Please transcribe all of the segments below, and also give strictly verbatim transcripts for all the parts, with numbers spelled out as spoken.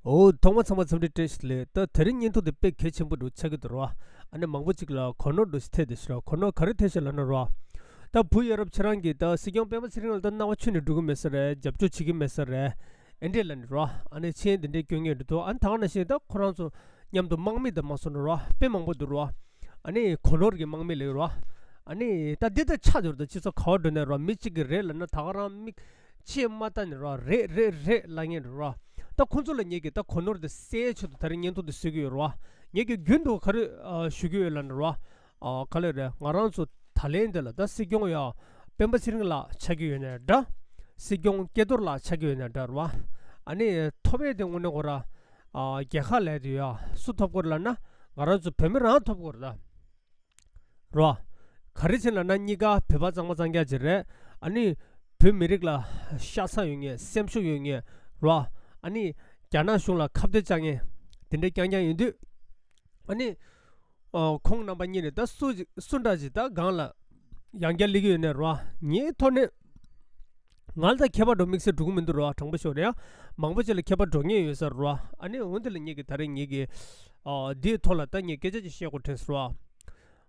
འོ། ཐོག་མ་ཚང་མ་འཚམས་འདྲི་བཀྲ་ཤིས་བདེ་ལེགས། ད་དེ་རིང་བརྙན་ཐུང་དེ་དཔེ་གལ་ཆེན་པོ་འདྲ་ཆགས་ཀྱི་འདུག་ར། ཨ་ནི་མང་པོ་ཅིག་ལ་གོ་ནོར་འདྲ་ཞིག་ཐེབས་བསྡད་ཤག་ར། གོ་ནོར་ག་རེ་ཐེབས་ཤག་ལབ་ན་ར། ད་བུ་ཡ་རབས་ཁྱེད་རང་གིས་ད་སྲིད་སྐྱོང་སྤེན་པ་ཚེ་རིང་ལ་ད་རྣ་བ་ཆུ་ནས་འགྲོ་གི་མེད་ས་རེད། རྒྱབ་སྐྱོར་བྱེད་ཀྱི་མེད་ས་རེད། ཨེ་འདྲས་ལབ་ནས་ར། ཨ་ནི་མཆན་དེ་འདྲས་སྐྱོན་མཁན་འདྲ་འདུག་ཨ་ནི་ད་ག་ནང་བཞིན་ད་ཁོ་རང་ཚོ་མཉམ་དུ་དམག་མི་དང་མ་སོང་ན་ར། དཔེ་མང་པོ་འདུག་ར། ཨ་ནི་གོ་ནོར་གྱི་དམག་མི་ལབ་ར། ཨ་ནི་ད་འདི་ད་ཆགས་འདུག་ར། ད་སྤྱི་ཚོགས་ག་བ་འགྲོ་ནས་ར། མི་གཅིག་གིས་རེད་ལབ་ན་ད་ག་རང་མིག་ཅིག་མ་ལྟ་ནས་ར། རེད་རེད་རེད་ལབ་མཁན་འདྲ་ར། ད་ཁོ་ཚོ་ལ་ངེད་ཀྱིས་ད་གོ་ནོར་དེ་སེལ་ཆེད་དུ་ད་རེས་བརྙན་ཐུང་དེ་བཟོ་གི་ཡོད་ར། ངེད་ཀྱིས་རྒྱུན་དུ་ག་རེ་ཨ་ཞུ་གི་ཡོད་ལབ་ན་ར། ཨ་ག་ལེར་རེད། ང་རང་ཚོ་ད་ལན་འདི་ལ་ད་སྲིད་སྐྱོང་ཡ་སྤེན་པ་ཚེ་རིང་ལགས་ཆགས་ཀྱི་ཡོད་ནའི་འདྲ། སྲིད་སྐྱོང་སྐལ་རྡོར་ལགས་ཆགས་ཀྱི་ཡོད་ནའི་འདྲ་ར། ཨ་ནི་ཐོབ་ཡས་དེ་དངོས་གནས་ཁོ་ར། ཨ་རྒྱལ་ཁ་ལས་དེ་ཡ་སུ་ཐོབ་དགོས་ལབ་ན། ང་རང་ཚོ་བོད་མི་རང་ཐོབ་དགོས་རེད་ད། ར། ག་རེ་བྱས་ལབ་ན་གཉིས་ཀ་བོད་པ་གཙང་མ་གཙང་རྐྱང་ཅིག་རེད། ཨ་ནི་བོད་མི་རིགས་ལ་ཤ་ཚ་ཡོད་མཁན། སེམས་ཤུགས་ཡོད་མཁན་ར། ཨ་ནི་རྒྱ་ནག་གཞུང་ལ་ཁ་གཏད་བཅག་མཁན་དེ་འདྲ་རྐྱང་རྐྱང་ཡིན་དུས། ཨ་ནི་ཨོ། ཁོང་རྣམ་པ་གཉིས་ནས་ད་སུ་ཅིག་སུ་འདྲ་ཅིག་ད་སྒང་ལ་ཡང་བསྐྱར་སླེབས་ཀྱི་ཡོད་ནའི་ར། ངའི་ཐོག་ནས་ང་ལ་ད་ཁྱད་པར་འགྲོ་དམིགས་བསལ་འགྲོ་གི་མི་འདུག་ར། དྲང་པོ་ཤོད་རེད་ཡ། མང་པོ་ཅིག་ལ་ཁྱད་པར་འགྲོ་ངེས་ཡོད་ས་ར། ཨ་ནི་འོན་ཏེ་ལ་ངེད་ཀྱིས་ད་རེས་ངེད་ཀྱིས་ཨ་འདིའི་ཐོག་ལ་ད་ངས་སྐད་ཆ་ཅིག་བཤད་དགོས་དྲན་སོང་ར།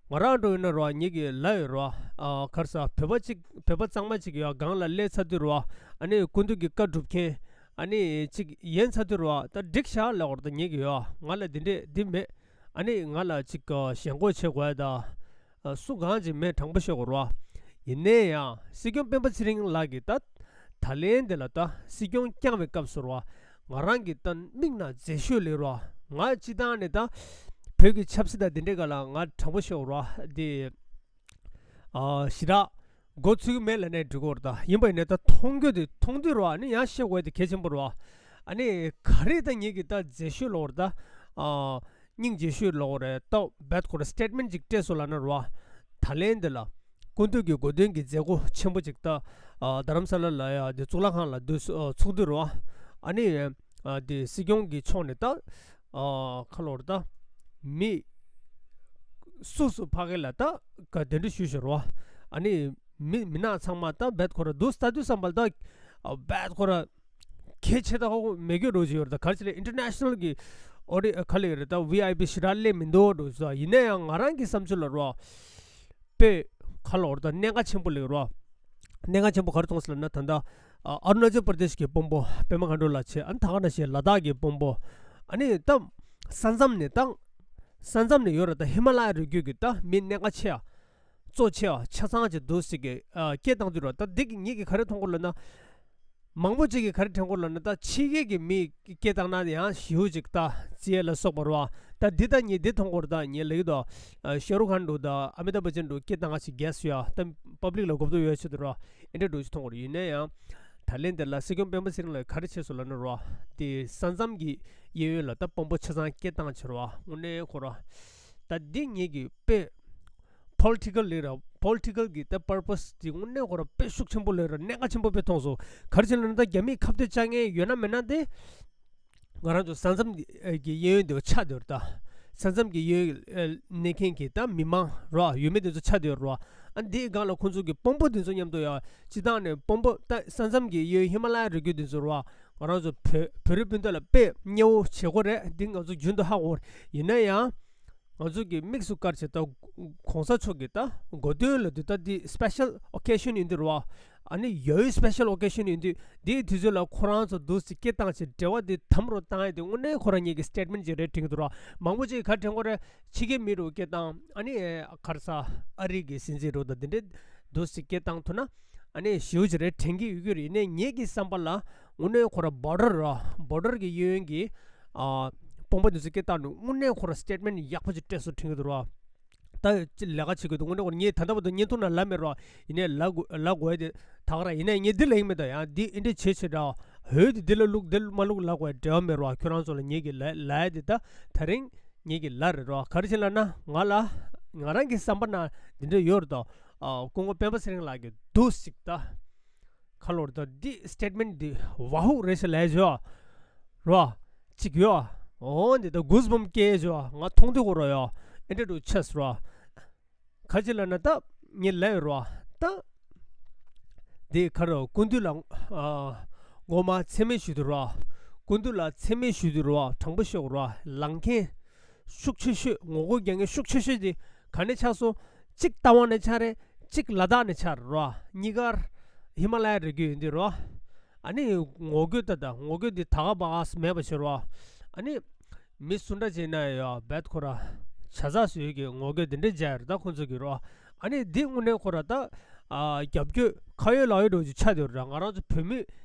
ང་རང་འགྲོ་ཡོད་ན་ར། ངེད་ཀྱིས་ལབ་ཡོད་ར། ཨ་ག་རེ་ཟ། བོད་པ་ཅིག་བོད་པ་གཙང་མ་ཅིག་ཡ་སྒང་ལ་སླེབས་ཚར་དུས་ར། ཨ་ནི་སྐུ་མདུན་གྱི་བཀའ་སྒྲུབ་མཁན་ཨ་ནི་ཅིག་ཡིན་ཚར་དུས་ར། ད་འགྲིག་ཤག་ལབ་དགོས་རེད། ད་ངེད་ཀྱིས་ཡ་ང་ལ་འདི་འདྲས་འདི་མེད། ཨ་ནི་ང་ལ་ཅིག་ཞེན་ཁོག་བྱེད་དགོས་ཡ་ད། ཨ་སུ་གང་ཅིག་མེད། དྲང་པོ་བཤད་དགོས་རེད་བ། ཡིན་ནའི་ཡང་སྲིད་སྐྱོང་སྤེན་པ་ཚེ་རིང་ལགས་ཀྱིས་ད་ད་ལན་འདི་ལ་ད་སྲིད་སྐྱོང་བསྐྱངས་པའི་སྐབས་སུ་རེད་བ། ང་རང་གིས་ད་མིག་ནང་མཛེས་ཤོས་ལེགས་རེད་བ། ང་སྤྱིར་བཏང་ནས་ད་བོད་ཀྱི་ཆབ་སྲིད་དང་འདི་འདྲའི་སྒང་ལ་ང་དྲང་པོ་བཤད་དགོས་རེད་བ། འདི་ཨ་ཞེ་དྲག་མགོ་ཚོད་ཀྱི་མེད་ལབ་ནའི་འགྲིག་གི་རེད། ད་ཡིན་པ་ཡིན་ནའི་ད་མཐོང་རྒྱུ་དེ་མཐོང་དུས་རེད་བ། ཨ་ནི་ཡང་བཤད་དགོས་དེ་གལ་ཆེན་པོ་རེད་བ། ཨ་ནི་ག་རེ་ད་ངེད་ཀྱིས་ད་མཛེས་ཤོས་ལབ་དགོས་རེད་ད། ཨ། སྙིང་རྗེ་ཤོས་ལབ་དགོས་རེད། ད་རྦད་ཁོ་ར་སི་ཊེཊ་མེན་ཊི་ཅིག་སྤྲད་སོང་ལབ་ན་རེད་བ། ད་ལན་འདི་ལ་སྐུ་མདུན་གྱི་གོ་སྟོན་གྱི་མཛད་སྒོ་ཆེན་པོ་ཅིག་ད་ཨ་རྡ་རམ་ས་ལ་ལ་ཡ་འདི་གཙུག་ལག་ཁང་ལ་འདི་ཚོགས་འདུ་རེད་བ། ཨ་ནི་ཨ་འདི་སྲིད་སྐྱོང་གི་ཕྱོགས་ནས་ད་ཨ་ག་ལབ་དགོས་རེད། ད་མི་སུ་སུ་ཕ་གི་ལ་ད་ག་གདན་འདྲེན་ཞུས་ཤག་རེད་བ། ཨ་ནི་མི་མི་ནག་ཚང་མ་ད་རྦད་ཁོ་ར་འདུག་ལྟ་དུས་ཙམ་པ་ལ་ད་ཨ་རྦད་ཁོ་ར་གལ་ཆེ་ད་ཧོ་མེད་རྒྱུ་འདྲ་ཅིག་ཡོད་རེད། ད་ག་རེ་ཟེར་ན་ཨིན་ཊར་ནེ་ཤ་ནལ་གྱི་ཨོ་རི་ག་ལབ་ཀྱི་རེད། ད་ཝི་ཨའི་པི་ཞེ་དྲག་སླེབས་མི་འདུག་འདྲ་ཅིག་ཡིན་ན་ཡང་ང་རང་གི་བསམ་ཚུལ་ལ་རེད་བ། དཔེ་ག་ལབ་དགོས་རེད། ད་གནད་འགག་ཆེན་པོ་ལབ་ཀྱི་རེད་བ། གནད་འགག་ཆེན་པོ་ག་རེ་མཐོང་སོང་ལབ་ན། ད་ལྟ་ཨ་ཨ་རུ་ན་ཅལ་པར་དེ་ཤི་གི་དཔོན་པོ་པད་མ་མཁའ་འགྲོ་ལགས་བྱས། ཨ་ནི་ད་ག་ནང་བཞིན་ལ་དྭགས་ཀྱི་དཔོན་པོ། ཨ་ནི་ད་ས་མཚམས་ནས་ད་ས་མཚམས་ནས་ཡོད་རེད། ད་ཧི་མ་ལ་ཡ་རི་རྒྱུད་ཀྱི་ད་མི་གནད་འགག་ཆེ་ཡ། གཙོ་ཆེ་བ་ཆ་ཚང་ཅིག་འདུག་སེ་གི་ཨ་སྐད་བཏང་དུས་ར། ད་འདི་གི་ངེད་ཀྱིས་ག་རེ་མཐོང་གི་ལབ་ན། མང་པོ་ཅིག་གིས་ག་རེ་དྲན་གི་ལབ་ན། ད་ཕྱི་རྒྱལ་གྱི་མིས་སྐད་བཏང་ན་ཡང་ཞེ་པོ་ཅིག་ད་བརྩི་ཡས་ལ་སོགས་པ་རེད་བ། ད་འདི་ད་ངས་འདི་མཐོང་གི་རེད། ད་ངས་ལབ་ཀྱི་འདུག་ཨ་ཤ་རུག་ཁཱན་འདྲ་ད་ཨ་མི་ཏཱབ་བྷ་ཅན་འདྲ་སྐད་བཏང་ག་ཅིག་གས་ཡ། ད་པབ་ལིག་ལ་གོ་བརྡ་ཡོད་ཆེད་དུ་ར། ཨེ་འདྲ་འདྲ་ཅིག་མཐོང་གི་རེད། ཡིན་ན་ཡང་ད་ལན་འདི་ལ་སྲིད་སྐྱོང་སྤེན་པ་ཚེ་རིང་ལགས་ག་རེ་བྱས་སོང་ལབ་ན་ར། དེ་ས་མཚམས་ཀྱི་གཡས་གཡོན་ལ་ད་དཔོན་པོ་ཆ་ཚང་སྐད་བཏང་བྱས་ར། དངོས་གནས་ཁོ་ར་ད་འདི་ངེད་ཀྱི་དཔེ་པོ་ལི་ཊི་ཀལ་ལབ་ར། པོ་ལི་ཊི་ཀལ་གྱི་ད་པར་པ་སི་དེ་དངོས་གནས་ཁོ་ར་དཔེ་ཤུགས་ཆེན་པོ་ལབ་ར། གནད་འགག་ཆེན་པོ་དཔེ་མཐོང་སོང་། ག་རེ་བྱས་ལབ་ན། ད་རྒྱ་མིས་ཁ་གཏད་བཅག་མཁན་ཡོད་ན་མེད་ན་དེ། ང་རང་ཚོ་ས་མཚམས་ཀྱི་གཡས་གཡོན་དེ་ཆགས་བསྡད་ཡོད་རེད། ད་ས་མཚམས་ཀྱི་གཡས་གཡོན་གནས་མཁན་གྱི་ད་མི་མང་ར་ཡོད་མེད་དེ་ཚོ་ཆགས་བསྡད་ཡོད་རེད། ཨ་འདིའི་སྒང་ལ་ཁོང་ཚོ་གི་དཔོན་པོ་དེ་ཚོ་མཉམ་དུ་ཡ་སྤྱིར་བཏང་ནས་དཔོན་པོ་ད་ས་མཚམས་ཀྱི་གཡས་གཡོན་ཧི་མ་ལ་ཡ་རི་རྒྱུད་དེ་ཚོ་ར། ང་རང་ཚོ་བོད་བོད་རིགས་སྤུན་ཟླ་ལ་དཔེ་མཉེས་པོ་བྱེད་ཀྱི་ཡོད་རེད། འདི་ང་ཚོ་རྒྱུན་དུ་ཧ་གོ་གི་ཡོད་རེད། ཡིན་ན་ཡང་། ང་ཚོ་གི་དམིགས་སུ་བཀར་བྱས་ད་གོང་ས་མཆོག་གི་ད་གོ་སྟོན་ལ་དུས་ད་འདི་སི་པེ་ཤལ་ཨོ་ཀེ་ཤན་ཡིན་དུས་རེད་བ། ཨ་ནི་ཡ་ཡི་སི་པེ་ཤལ་ཨོ་ཀེ་ཤན་ཡིན་དུས། འདིའི་དུས་ཚོད་ལ་ཁོ་རང་ཚོ་འདུག་སེ་སྐད་བཏང་བྱས་འབྲེལ་བ་འདི་དམ་རུ་བཏང་ཡས་དེ་དངོས་གནས་ཁོ་རང་ཉིད་ཀྱི་སི་ཊེཊ་མེན་ཊི་ཅིག་རེད་དྲན་གྱི་འདུག་ར། མང་པོ་ཅིག་ག་དྲན་གྱི་ཡོད་རེད། ཕྱི་རྒྱལ་མི་རུ་སྐད་བཏང་། ཨ་ནི་ག་རེ་ཟ། ཨ་རི་གི་སྲིད་འཛིན་རུ་དང་འདི་འདྲས་འདུག་སེ་སྐད་བཏང་ཐུབ་ན། ཨ་ནི་ཞེ་པོ་ཅིག་རེད་དྲན་གྱི་ཡོད་ཀྱི་རེད། ཡིན་ནའི་ངེད་ཀྱི་བསམ་པ་ལ་དངོས་གནས་ཁོ་ར་བོར་ཌར་ར། བོར་ཌར་གྱི་གཡས་གཡོན་གྱི་ཨ་དཔོན་པོ་འདི་ཚོ་སྐད་བཏང་ནས་དངོས་གནས་ཁོ་ར་སི་ཊེཊ་མེན་ཊི་ཡག་པོ་ཅིག་སྤྲད་སོང་དྲན་གྱི་འདུག་ར། ད་ཅི་ལས་ཀ་བྱེད་དགོས་འདུག་དངོས་གནས་ཁོ་ར་ངས་ད་ལྟ་བར་དུ་བརྙན་ཐུང་ནང་ལབ་མེད་ར། ཡིན་ནའི་ལབ་དགོས་ལབ་དགོས་ཡ་དེ་ད་ག་རང་། ཡིན་ནའི་ངས་འདི་ལབ་ཀྱི་མེད་ད། ཡང་འདི་འདི་འདྲས་བྱེད་བྱེད་འདྲ། འོ་འདི་འདི་ལ་བླུགས་འདི་མ་བླུགས་ལབ་དགོས་ཡ་འབྲེལ་བ་མེད་ར། ཁྱོད་རང་ཚོ་ལ་ངེད་ཀྱིས་ལབ་ལབ་ཡ་དེ་ད་དེ་རིང་ངེད་ཀྱིས་ལབ་རེད་ར། ག་རེ་བྱས་ལབ་ན། ང་ལ་ང་རང་གི་བསམ་པ་ནང་འདི་འདྲས་ཡོད་རེད་ད། ཨ་སྐུ་ངོ་སྤེན་པ་ཚེ་རིང་ལགས་ཀྱིས་འདུག་སེ་ད། ཁ་ལོར་ད་འདི་སི་ཊེཊ་མེན་ཊི་འདི་ཝ་ཧུ་རེད་ཤག་ལབ་ཡ་ཅིག་ཡོད་ར། ཅིག་ཡོད། འོ་འདི་ད་གུ་སི་བམ་སྐྱེ་ཡ་ཅིག་ཡོད། ང་མཐོང་དུས་ཁོ་ར་ཡ་ཨེ་འདྲས་འདྲ་ཆགས་སོང་ར། ག་ཅི་ལབ་ན་ད་ངས་ལབ་ཡོད་ར། ད་འདི་ག་རེ་སྐུ་མདུན་ལ་ཨ་སྔོན་མ་མཚན་སྨད་ཞུས་དུས་ར། སྐུ་མདུན་ལ་མཚན་སྨད་ཞུ་དུས་རེད་བ། དྲང་པོ་ཤོད་རེད་བ། ལངས་མཁན་ཤུགས་ཆེ་ཤོས། ངོ་རྒོལ་རྒྱག་མཁན་ཤུགས་ཆེ་ཤོས་དེ་ག་ནས་ཆགས་སོང་། གཅིག་རྟ་དབང་ནས་ཆགས་རེད། གཅིག་ལ་དྭགས་ནས་ཆགས་རེད་བ། གཉིས་ཀར་ཧི་མ་ལ་ཡ་རི་རྒྱུད་ཡིན་དུས་རེད་བ། ཨ་ནི་ངོ་རྒོལ་ད་ད་ངོ་རྒོལ་འདི་ད་ག་པ་ག་སེ་མེད་པ་བྱེད་རོགས། ཨ་ནི་མི་སུ་འདྲ་བྱས་ན་ཡང་རྦད་ཁོ་ར་ཆ་ཚང་སུ་ཡོད་ཀྱི་ངོ་རྒོལ་འདི་འདྲ་བྱས་ཡོད་རེད། ད་ཁོང་ཚོ་གི་རོགས། ཨ་ནི་འདི་དངོས་གནས་ཁོ་ར་ད་ཨ་རྒྱབ་སྐྱོར་ཁ་ཡོད་ལག་ཡོད་འདྲ་བོ་ཅིག་ཆགས་བསྡད་ཡོད་རེད། ང་རང་ཚོ་བོད་མི་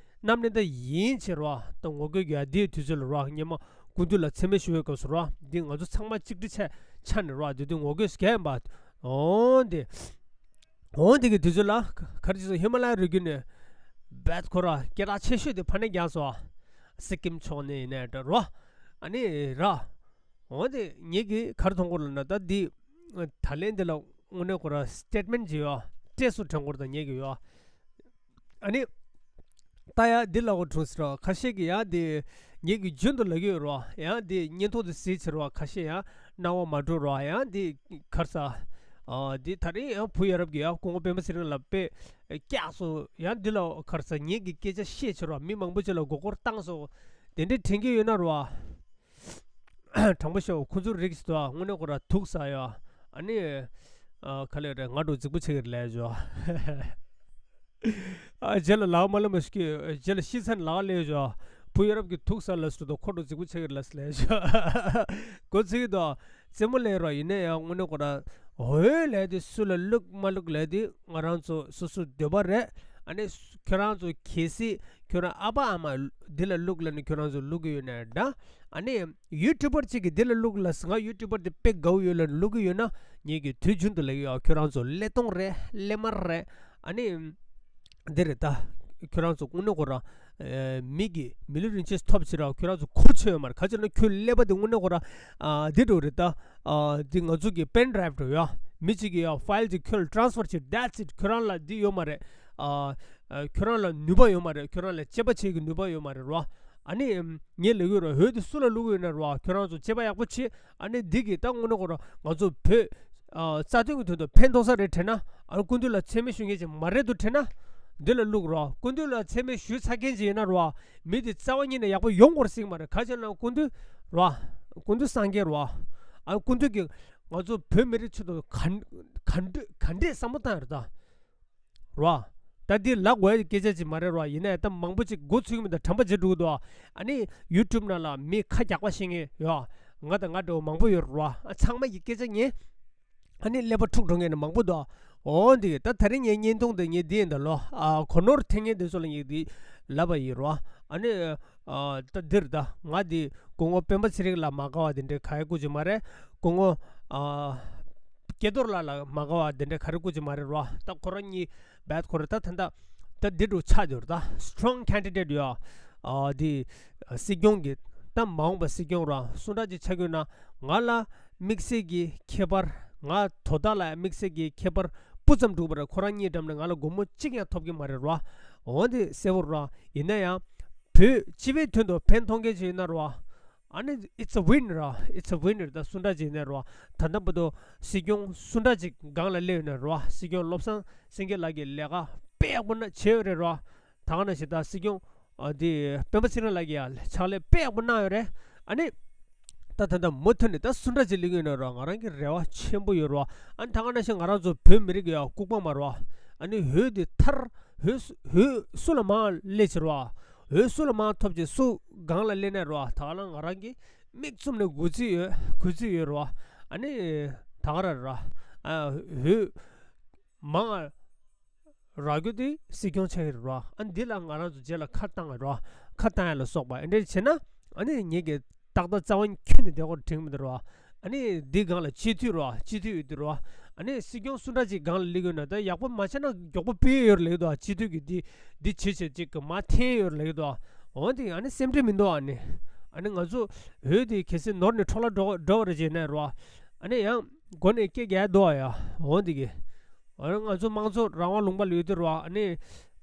རྣམས་ནི་ད་ཡིན་བྱེད་རོགས། ད་ངོ་རྒོལ་གྱི་ཡ་འདིའི་དུས་ཚོད་ལ་རོགས། སྔོན་མ་སྐུ་མདུན་ལ་མཚན་སྨད་ཞུ་བའི་སྐབས་སུ་རོགས། འདི་ང་ཚོ་ཚང་མ་གཅིག་སྒྲིལ་ཆ་ཆ་ནས་རོགས། འདི་དུས་ངོ་རྒོལ་སྐད་ཡིན་པ། འོང་དེ། འོང་དེ་གི་དུས་ཚོད་ལ་ག་རེ་བྱས་སོང་། ཧི་མ་ལ་ཡ་རི་རྒྱུད་ནས་རྦད་ཁོ་ར་སྐད་གྲགས་ཆེ་ཤོས་དེ་ཕར་ནས་རྒྱག་སོང་། སི་ཀིམ་ཕྱོགས་ནས་ཡིན་ནའི་འདྲ་རོ། ཨ་ནི་ར། འོང་དེ་ངེད་ཀྱིས་ག་རེ་མཐོང་གོ་ལབ་ན། ད་འདི་ད་ལན་འདི་ལ་དངོས་གནས་ཁོ་ར་སི་ཊེཊ་མེན་ཊི་ཅིག་ཡོད། སྤྲད་སུ་དྲན་གོ་ར། ད་ངེད་ཀྱིས་ཡོད། ཨ་ནི། ད་ཡ་འདི་ལ་འོ་དྲུང་ཟེར་བ་ཁ་ཤས་ཀྱིས་ཡ་འདི་ངེད་ཀྱི་རྒྱུན་དུ་ལབ་ཀྱི་ཡོད་རོ། ཡང་འདི་བརྙན་ཐུང་དེ་གཟིགས་ཟེར་བ་ཁ་ཤས་ཡང་སྣང་བ་མ་འགྲོ་རོ། ཡང་འདི་ག་རེ་ཟ། ཨ་འདི་ད་རིང་ཡང་བུ་ཡ་རབས་ཀྱིས་ཡང་སྐུ་ངོ་སྤེན་པ་ཚེ་རིང་ལ་དཔེ་སྐྱག་སོ། ཡང་འདི་ལ་ག་རེ་ཟ། ངེད་ཀྱི་སྐད་ཆ་བཤད་ཟེར་བ། མི་མང་པོ་ཅིག་ལ་མགོ་སྐོར་བཏང་སོ། དེ་འདྲའི་དྲན་གྱི་ཡོད་ན་རོ། དྲང་པོ་ཤོད། ཁོ་ཚོ་རིགས་ཤིག་འདུག་ཨ། དངོས་གནས་ཁོ་ར་དུག་ཟ་ཡོད། ཨ་ནི། ཨ་ག་ལེར་རེད། ང་འགྲོ་རྫིག་པོ་ཆགས་ཀྱི་རེད་ལབ་ཡོད། ཨ་རྗེས་ལ་ལག་མ་ལ་མ་ཞིག་གི་རྗེས་ལ་ཤི་ཚར་ནས་ལག་ལས་ཡོད། བུ་ཡ་རབས་ཀྱི་དུག་ཟ་ལ་སུ་དང་ཁོ་འགྲོ་རྫིག་པོ་ཆགས་ཀྱི་རེད་ལབ་ལབ་ཡོད། མགོ་ཚོས་ཀྱི་འདུག་རྩེད་མོ་ལས་རོགས། ཡིན་ན་ཡང་དངོས་གནས་ཁོ་ར་འོས་ལས་དེ་སུ་ལ་བླུག་མ་བླུག་ལས་དེ་ང་རང་ཚོ་སོ་སོ་འདོད་པ་རེད། ཨ་ནི་ཁྱོད་རང་ཚོ་གལ་སྲིད་ཁྱོད་རང་ཨ་ཕ་ཨ་མ་འདི་ལ་བླུག་ལབ་ནས་ཁྱོད་རང་ཚོ་བླུག་གི་ཡོད་ན་འདྲ། ཨ་ནི་ཡུ་ཊུབ་པར་གཅིག་གིས་འདི་ལ་བླུག་ལབ་སོང་། ང་ཡུ་ཊུབ་པར་དེ་དཔེ་དགའ་བོ་ཡོད་ལབ་བླུག་གི་ཡོད་ན། ངེད་ཀྱིས་དུས་རྒྱུན་དུ་ལབ་ཀྱི་ཡོད། ཁྱོད་རང་ཚོ་ཀླད་སྟོང་རེད། ཀླད་དམར་རེད། ཨ་ནི་འདི་རེད་ད། ཁྱོད་རང་ཚོ་དངོས་གནས་ཁོ་ར་ཨ་མི་གི་མི་ལུས་རིན་ཆེན་ཐོབ་ཕྱིར་ར་ཁྱོད་རང་ཚོ་ཁུར་ཆོད་ཡོད་མ་རེད། ག་ཅི་ན་ཁྱོད་ཀླད་པ་དེ་དངོས་གནས་ཁོ་ར་ཨ་འདི་འདྲ་བོ་རེད་ད། ཨ་འདི་ང་ཚོ་གི་པེན་ཌ་རའིབ་འདྲ་བོ་ཡོད། མི་གཅིག་གིས་ཡ་ཕའིལ་དེ་ཁྱོད་ལ་ཊ་རན་སི་ཕར་བྱེད། That's it. ཁྱོད་རང་ལ་འདི་ཡོད་མ་རེད། ཨ་ཨ་ཁྱོད་རང་ལ་ནུས་པ་ཡོད་མ་རེད། ཁྱོད་རང་ལ་དཔྱད་པ་བྱེད་ཀྱི་ནུས་པ་ཡོད་མ་རེད་རོ། ཨ་ནི་ངས་ལབ་ཀྱི་ཡོད་རོ། འོས་དེ་སུ་ལ་བླུག་གི་ཡོད་ན་རོ། ཁྱོད་རང་ཚོ་དཔྱད་པ་ཡག་པོ་བྱེད། ཨ་ནི་འདི་གིས་ད་དངོས་གནས་ཁོ་ར་ང་ཚོ་བོད་ཨ་རྩ་དོན་གྱི་དོན་དུ་ཕན་ཐོགས་ས་རེད་དྲན་ན། ཨ་ནི་སྐུ་མདུན་ལ་མཚན་སྨད་ཞུ་མཁན་ཅིག་མ་རེད་འདུག་དྲན་ན། འདི་ལ་བླུག་རོ། སྐུ་མདུན་ལ་མཚན་སྨད་ཞུས་ཚར་མཁན་ཅིག་ཡིན་ན་རོ། མི་དེ་རྩ་བ་ཉིད་ནས་ཡག་པོ་ཡོང་དགོས་ཟེར་གྱི་མ་རེད། ག་ཅི་ན་སྐུ་མདུན་རོ། སྐུ་མདུན་སངས་རྒྱས་རོ། ཨ་ནི་སྐུ་མདུན་གྱིས་ང་ཚོ་བོད་མི་རིགས་ཆེད་དུ་ག་ག་འདྲས་ག་འདྲས་བསམ་བློ་བཏང་ཡོད་རེད་ད། རོ། ད་འདི་ལབ་དགོས་ཡ་སྐད་ཆ་ཅིག་མ་རེད་རོ། ཡིན་ནའི་ད་མང་པོ་ཅིག་མགོ་ཚོས་ཀྱི་མི་འདུག་དྲན་པ་བརྗེད་འགྲོ་གི་འདུག་ཨ་ནི་ཡུ་ཊུབ་ནང་ལ་མི་ཁ་རྒྱག་པ་ཤེས་མཁན་ཡོད། ང་དང་ང་འདྲ་བོ་མང་པོ་ཡོད་རོ། ཨ་ཚང་མ་ཡི་སྐད་ཆ་ཉན། ཨ་ནི་ཀླད་པ་འཁྲུག་འགྲོ་མཁན་ནི་མང་པོ་འདུག་འོ་འདི་ད་ད་རིང་ངའི་བརྙན་ཐུང་འདི་ངས་འདི་ཡིན་ད་ལོ། ཨ་གོ་ནོར་འཐེན་མཁན་འདི་ཚོ་ལ་ངས་འདི་ལབ་པ་ཡིན་རོ། ཨ་ནི་ཨ་ད་འདིར་ད་ང་འདི་སྐུ་ངོ་སྤེན་པ་ཚེ་རིང་ལ་མ་དགའ་བ་དེ་འདྲའི་ག་ཡེ་སྐུ་ཅིག་མ་རེད། སྐུ་ངོ་ཨ་སྐལ་རྡོར་ལགས་ལ་མ་དགའ་བ་དེ་འདྲའི་ག་རེ་སྐུ་ཅིག་མ་རེད་རོ། ད་ཁོ་རང་གཉིས་རྦད་ཁོ་རང་ད་ད་ད་ད་འདི་འདྲ་ཆགས་ཡོད་རེད། ད་སི་ཊོང་ཁེན་ཌི་ཌེ་ཊི་ཡོད། ཨ་འདི་སྲིད་སྐྱོང་གི་ད་མ་འོངས་པ་སྲིད་སྐྱོང་རོ། སུ་འདྲ་ཅིག་ཆགས་ཀྱི་ཡོད་ན། ང་ལ་དམིགས་བསལ་གྱི་ཁྱད་པར། ང་དོ་བདག་ལ་དམིགས་བསལ་གྱི་ཁྱད་པར་སྤུ་ཙམ་འདུག་པ་རེད། ཁོ་རང་གཉིས་འགྲམ་ནས་ང་ལ་སྒོར་མོ་གཅིག་ཀྱང་ཐོབ་ཀྱི་མ་རེད་རོ། འོ་འདི་གསལ་པོ་རོ། ཡིན་ན་ཡང་བོད་སྤྱི་པའི་དོན་དུ་ཕན་ཐོགས་མཁན་ཅིག་ཡིན་ན་རོ། ཨ་ནི་it's a win ར། It's a win རེད། ད་སུ་འདྲ་ཅིག་ཡིན་ན་རོ། ད་ལྟ་བར་དུ་སྲིད་སྐྱོང་སུ་འདྲ་ཅིག་སྒང་ལ་སླེབས་ཡོད་ན་རོ། སྲིད་སྐྱོང་བློ་བཟང་སེང་གེ་ལགས་ཀྱི་ལས་ཀ་དཔེ་ཡག་པོ་ན་བྱས་ཡོད་རེད་རོ། ད་ག་ནང་བཞིན་ད་སྲིད་སྐྱོང་ཨ་འདི་སྤེན་པ་ཚེ་རིང་ལགས་ཀྱིས་ཡང་ཕྱག་ལས་དཔེ་ཡག་པོ་གནང་ཡོད་རེད། ཨ་ནི་ད་ད་ད་མུ་མཐུད་ནས་ད་སུ་འདྲ་ཅིག་སླེབས་ཀྱི་ཡོད་ན་རོ། ང་རང་གི་རེ་བ་ཆེན་པོ་ཡོད་རོ། ཨ་ནི་ད་ག་ནང་བཞིན་ང་རང་ཚོ་བོད་མི་རིགས་ཀྱི་ཡང་ལྐུགས་པ་མ་རོ། ཨ་ནི་འོས་འདི་མཐར་འོས་འོས་སུ་ལ་མང་སླེབས་ཕྱིར་རོ། འོས་སུ་ལ་མང་ཐོབ་ཅིག་སུ་སྒང་ལ་སླེབས་ན་རོ། ད་ག་ལ་ང་རང་གི་མིག་བཙུམ་ནས་སྒུག་རྩིས་ཡོད། སྒུག་རྩིས་ཡོད་རོ། ཨ་ནི་ད་ག་ར་རོ། ཨ་འོས་མང་རག་རྒྱུ་དེ་སྲིད་སྐྱོང་ཆགས་ཀྱི་རེད་རོ། ཨ་འདི་ལ་ང་རང་ཚོ་རྗེས་ལ་ཁ་བཏང་ཡ་རོ། ཁ་བཏང་ཡ་ལ་སོགས་པ་ཨེ་འདྲ་བྱས་ན། ཨ་ནི་ངེད་ཀྱི་ཏག་ཏག་རྩ་བ་ཁྱོན་ནས་དེ་སྐོར་དྲན་གྱི་མི་འདུག་རོ། ཨ་ནི་འདི་སྒང་ལ་སྤྱི་འཐུས་རོ། སྤྱི་འཐུས་ཡོད་དུས་རོ། ཨ་ནི་སྲིད་སྐྱོང་སུ་འདྲ་ཅིག་སྒང་ལ་སླེབས་ཀྱི་ཡོད་ན་ད་ཡག་པོ་མ་བྱས་ན་མགྱོགས་པོ་ཕུད་ཡོད་རེད་ལབ་ཀྱི་འདུག་སྤྱི་འཐུས་ཀྱི་འདི་འདི་བྱེད་བྱེད་ཅིག་གི་མར་འཐེན་ཡོད་རེད་ལབ་ཀྱི་འདུག་འོ་འདི་ཨ་ནི་སེམས་ཁྲལ་མི་འདུག་ཨ་ནི། ཨ་ནི་ང་ཚོ་འོས་འདི་གལ་སྲིད་ནོར་ནས་འཕྲོ་བརླག་འགྲོ་འགྲོ་བ་རེད་བྱས་ན་རོ། ཨ་ནི་ཡང་སྒོ་ནས་སྐད་རྒྱག་འདུག་ཨ་ཡ། འོ་འདི་གི། ཨ་ནི་ང་ཚོ་དམངས་གཙོ་རང་དབང་ལུང་པ་ལ་ཡོད་དུས་རོ། ཨ་ནི་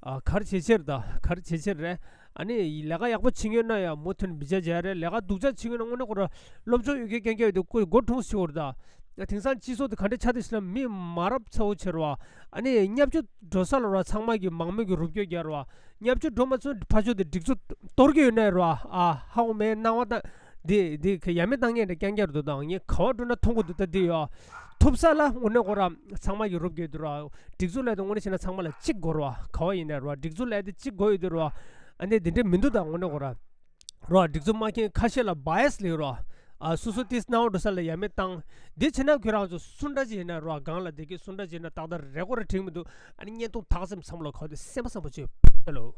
ཨ་ག་རེ་བྱེད་ཕྱིར་ད། ག་རེ་བྱེད་ཕྱིར་རེད། ཨ་ནི་ལས་ཀ་ཡག་པོ་བྱེད་མཁན་ན་ཡང་མུ་མཐུད་ནས་མི་བྱ་བྱ་རེད། ལས་ཀ་སྡུག་ཅག་བྱེད་མཁན་ན་དངོས་གནས་ཁོ་ར་སློབ་སྦྱོང་ཡོད་མཁན་རྐྱང་རྐྱང་ཡོད་དུས་ཁོ་མགོ་འཁྲུངས་སྲིད་པ་རེད་ད། དེང་སང་སྤྱི་ཚོགས་དེ་ག་འདྲ་ཆགས་བསྡད་ཤག་ན། མི་མ་རབས་ཚ་བོ་ཆེ་རེད་བ། ཨ་ནི་བརྙས་བཅོས་འགྲོ་ས་ལ་རེད་བ། ཚང་མ་གིས་མང་མོས་ཀྱི་རུབ་རྒྱུ་རྒྱག་རེད་བ། བརྙས་བཅོས་འགྲོ་མ་ཚུན་ཕར་ཕྱོགས་དེ་སྒྲིག་འཛུགས་གཏོར་གྱི་ཡོད་ན་རེད་བ། ཨ་ཧ་གོ་མེད། སྣང་བ་ད་འདི་འདི་ག་ཡ་མེད་བཏང་མཁན་འདྲ་རྐྱང་རྐྱང་རེད་འདུག་ད་ངས་ག་པར་འགྲོ་ན་མཐོང་གི་འདུག་ད་འདི་ཡོད། ཐུབ་ས་ལ་དངོས་གནས་ཁོ་རང་ཚང་མ་གིས་རུབ་རྒྱག་གི་འདུག་རེད་བ། སྒྲིག་འཛུགས་ལབ་དེ་དངོས་གནས་བྱས་ན་ཚང་མ་ལ་གཅིག་དགོས་རེད་བ། ག་པར་ཡིན་ན་རེད་བ། སྒྲིག་འཛུགས་ལབ་དེ་གཅིག་དགོས་ཡོད་དེ་རེད་བ། ཨ་ནི་འདི་འདྲ་མི་འདུག་ད་དངོས་གནས་ཁོ་རང་། རོ། སྒྲིག་འཛུགས་དམག་ཆེན་ཁ་ཤས་ལ་བྷའི་ཨེས་ལེགས་རོ། ཨ་སོ་སོ་ཏིས་སྣང་བ་འགྲོ་ས་ལ་ཡ་མེད་བཏང་། འདི་བྱས་ན་ཁྱོད་རང་ཚོ་སུ་འདྲ་ཅིག་ཡིན་ན་རོ། སྒང་ལ་བསྡད་ཀྱི་སུ་འདྲ་ཅིག་ཡིན་ན་ཏག་ཏག་རེད། ཁོ་རང་འགྲིག་མི་འདུག་ཨ་ནི་བརྙན་ཐུང་དག་ཙམ་བསམ་བློ་གོ་དེ་སེམས་པ་བཟང་པོ་བྱོས། ཧེ་ལོ།